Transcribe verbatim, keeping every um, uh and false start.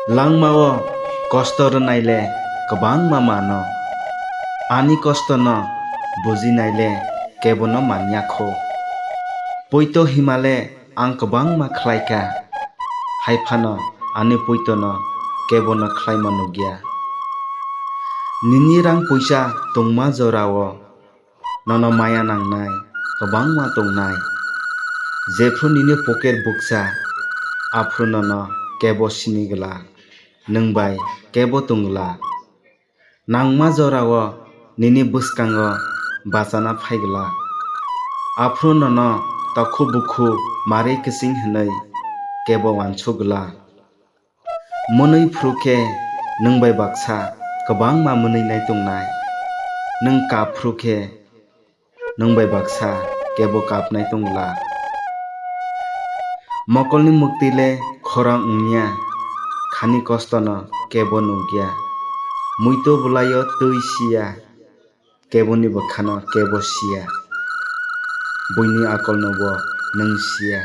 Langmao kosto rwnai le kwbangma mano, ani kostono bujinai le kebono man ya kho. Poito hima le ang kwbangma khlai kha, hai phano ani poitono kebono khlaima nuk ya. Nini rang puisa tongma jorao nono maya nangnai kwbangma tongnai. Jephru nini pocket bukcha, aphru nono kebo sini glak, nwng bai kebo tong glak. Nangma jorao nini bwskango bachana phai glak, aphru nono takhu bukhu mari kwchwng hwnwi kebo uansuk glak. Mwnwi phru khe nwng bai baksa kwbangma mwnwinai tongnai, nwng kap phru khe nwng bai baksa kebo kapnai tong glak. Mokolni mwktwi le khorang wng ya, khani kostono kebo nuk ya. Muito bwlaio twi si ya, keboni bwkhano kebo si ya, buini akolno bo nwng si ya.